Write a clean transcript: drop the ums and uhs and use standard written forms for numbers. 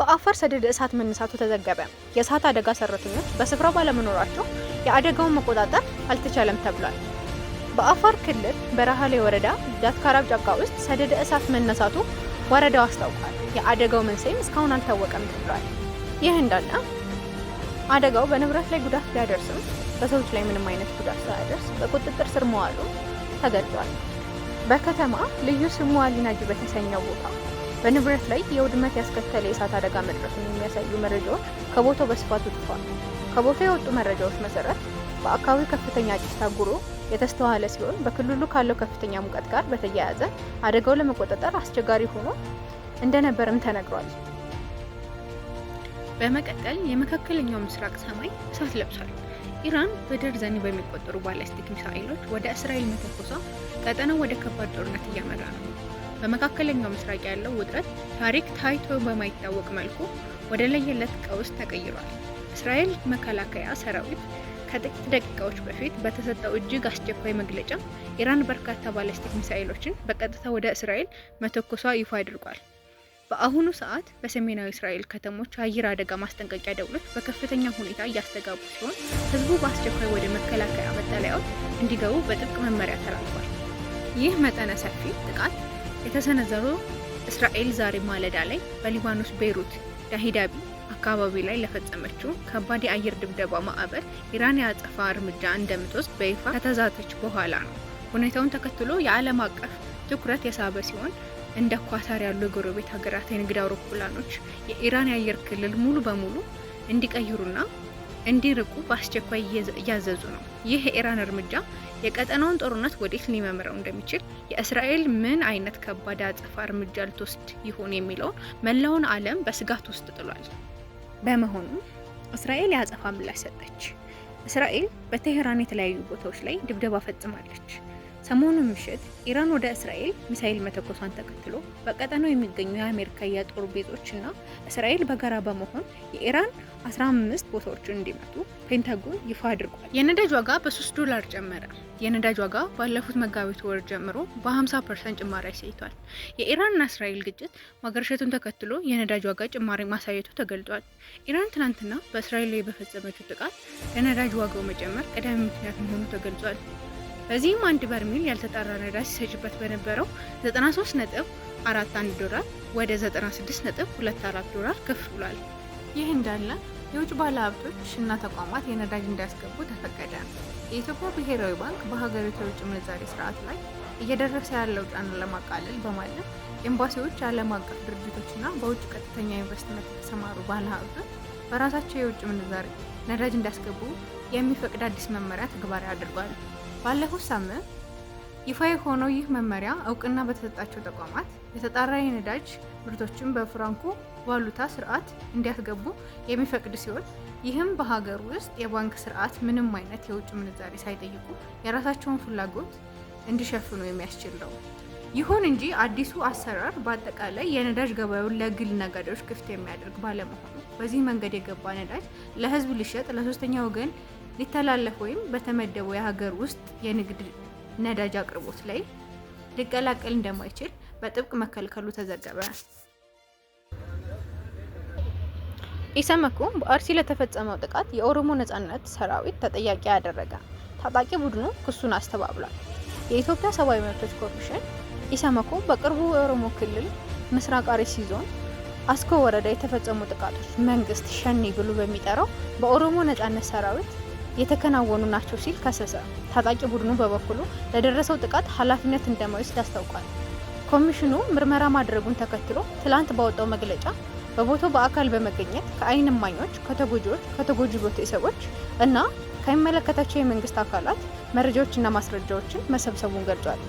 በአፋር ሰደድ እሳት መነሳቱ ተዘገበ። የእሳት አደጋ ሰራተኞች በስፍራው ባለመኖራቸው የአደጋውን መቆጣጠር አልተቻለም ተብሏል። በአፋር ክልል በረሃሌ ወረዳ ዳትካራብ ጫካ ውስጥ ሰደድ እሳት መነሳቱ ወረዳው አስታውቋል። የአደጋው መንስኤም እስካሁን አልታወቀም ተብሏል። ይህ እንዳለ አደጋው በንብረት ላይ ጉዳት ቢያደርስም በሰዎች ላይ ምንም አይነት ጉዳት ሳያደርስ በቁጥጥር ስር መዋሉ ተገልጿል። በከተማ ልዩ ስሙ አሊናጂ በተሰኘው ቦታ በንብረት ላይ የውድመት ያስከተለ የእሳት አደጋ መድረሱን የሚያሳዩ መረጃዎች ከቦታው በስፋት ወጥተዋል። ከቦታው የወጡ መረጃዎች መሰረት በአካባቢው ከፍተኛ ጭስ ታጉሮ የተስተዋለ ሲሆን፣ በክልሉ ካለው ከፍተኛ ሙቀት ጋር በተያያዘ አደጋው ለመቆጣጠር አስቸጋሪ ሆኖ እንደነበርም ተነግሯል። በመቀጠል የመካከለኛው ምስራቅ ሰማይ እሳት ለብሷል። ኢራን በደርዘን በሚቆጠሩ ባላስቲክ ሚሳኤሎች ወደ እስራኤል መተኮሷ ቀጠናው ወደ ከባድ ጦርነት እያመራ ነው። በመካከለኛው ምስራቅ ያለው ውጥረት ታሪክ ታይቶ በማይታወቅ መልኩ ወደ ለየለት ቀውስ ተቀይሯል። እስራኤል መከላከያ ሰራዊት ከጥቂት ደቂቃዎች በፊት በተሰጠው እጅግ አስቸኳይ መግለጫ ኢራን በርካታ ባላስቲክ ሚሳኤሎችን በቀጥታ ወደ እስራኤል መተኮሷ ይፋ አድርጓል። በአሁኑ ሰዓት በሰሜናዊ እስራኤል ከተሞች አየር አደጋ ማስጠንቀቂያ ደውሎች በከፍተኛ ሁኔታ እያስተጋቡ ሲሆን፣ ህዝቡ በአስቸኳይ ወደ መከላከያ መጠለያዎች እንዲገቡ በጥብቅ መመሪያ ተላልፏል። ይህ መጠነ ሰፊ ጥቃት የተሰነዘረው እስራኤል ዛሬ ማለዳ ላይ በሊባኖስ ቤይሩት ዳሂዳቢ አካባቢ ላይ ለፈጸመችው ከባድ የአየር ድብደባ ማዕበል ኢራን የአጸፋ እርምጃ እንደምትወስድ በይፋ ከተዛተች በኋላ ነው። ሁኔታውን ተከትሎ የዓለም አቀፍ ትኩረት የሳበ ሲሆን፣ እንደ ኳታር ያሉ የጎረቤት ሀገራት የንግድ አውሮፕላኖች የኢራን የአየር ክልል ሙሉ በሙሉ እንዲቀይሩና እንዲርቁ በአስቸኳይ እያዘዙ ነው። ይህ የኢራን እርምጃ የቀጠናውን ጦርነት ወዴት ሊመምረው እንደሚችል፣ የእስራኤል ምን አይነት ከባድ አጸፋ እርምጃ ልትወስድ ይሆን የሚለውን መላውን ዓለም በስጋት ውስጥ ጥሏል። በመሆኑም እስራኤል የአጸፋ ምላሽ ሰጠች። እስራኤል በቴህራን የተለያዩ ቦታዎች ላይ ድብደባ ፈጽማለች። ሰሞኑን ምሽት ኢራን ወደ እስራኤል ሚሳኤል መተኮሷን ተከትሎ በቀጠናው የሚገኙ የአሜሪካ የጦር ቤዞችና እስራኤል በጋራ በመሆን የኢራን 15 ቦታዎችን እንዲመቱ ፔንታጎን ይፋ አድርጓል። የነዳጅ ዋጋ በ3 ዶላር ጨመረ። የነዳጅ ዋጋ ባለፉት መጋቢት ወር ጀምሮ በ50% ጭማሪ አሳይቷል። የኢራንና እስራኤል ግጭት ማገርሸቱን ተከትሎ የነዳጅ ዋጋ ጭማሪ ማሳየቱ ተገልጧል። ኢራን ትናንትና በእስራኤል ላይ በፈጸመችው ጥቃት ለነዳጅ ዋጋው መጨመር ቀዳሚ ምክንያት መሆኑ ተገልጿል። በዚህም አንድ በርሜል ያልተጣራ ነዳጅ ሲሸጭበት በነበረው 93.41 ዶላር ወደ 96.24 ዶላር ከፍ ብሏል። ይህ እንዳለ የውጭ ባለሀብቶች እና ተቋማት የነዳጅ እንዲያስገቡ ተፈቀደ። የኢትዮጵያ ብሔራዊ ባንክ በሀገሪቱ የውጭ ምንዛሬ ስርዓት ላይ እየደረሰ ያለው ጫና ለማቃለል በማለም ኤምባሲዎች፣ ዓለም አቀፍ ድርጅቶችና በውጭ ቀጥተኛ ኢንቨስትመንት የተሰማሩ ባለሀብቶች በራሳቸው የውጭ ምንዛሬ ነዳጅ እንዲያስገቡ የሚፈቅድ አዲስ መመሪያ ተግባራዊ አድርጓል። ባለፉት ሳምንት ይፋ የሆነው ይህ መመሪያ እውቅና በተሰጣቸው ተቋማት የተጣራ የነዳጅ ምርቶችን በፍራንኮ ቫሉታ ስርዓት እንዲያስገቡ የሚፈቅድ ሲሆን፣ ይህም በሀገር ውስጥ የባንክ ስርዓት ምንም አይነት የውጭ ምንዛሬ ሳይጠይቁ የራሳቸውን ፍላጎት እንዲሸፍኑ የሚያስችል ነው። ይሁን እንጂ አዲሱ አሰራር በአጠቃላይ የነዳጅ ገበያውን ለግል ነጋዴዎች ክፍት የሚያደርግ ባለመሆኑ በዚህ መንገድ የገባ ነዳጅ ለሕዝብ ሊሸጥ፣ ለሶስተኛ ወገን ሊተላለፍ ወይም በተመደበው የሀገር ውስጥ የንግድ ነዳጅ አቅርቦት ላይ ሊቀላቀል እንደማይችል በጥብቅ መከልከሉ ተዘገበ። ኢሰመኮ በአርሲ ለተፈጸመው ጥቃት የኦሮሞ ነጻነት ሰራዊት ተጠያቂ አደረገ። ታጣቂ ቡድኑ ክሱን አስተባብሏል። የኢትዮጵያ ሰብአዊ መብቶች ኮሚሽን ኢሰመኮ በቅርቡ የኦሮሞ ክልል ምስራቅ አርሲ ዞን አስኮ ወረዳ የተፈጸሙ ጥቃቶች መንግስት ሸኔ ብሎ በሚጠራው በኦሮሞ ነጻነት ሰራዊት የተከናወኑ ናቸው ሲል ከሰሰ። ታጣቂ ቡድኑ በበኩሉ ለደረሰው ጥቃት ኃላፊነት እንደማይወስድ አስታውቋል። ኮሚሽኑ ምርመራ ማድረጉን ተከትሎ ትላንት ባወጣው መግለጫ በቦታው በአካል በመገኘት ከዓይን እማኞች፣ ከተጎጂዎች፣ ከተጎጂ ቤተሰቦች እና ከሚመለከታቸው የመንግስት አካላት መረጃዎችና ማስረጃዎችን መሰብሰቡን ገልጿል።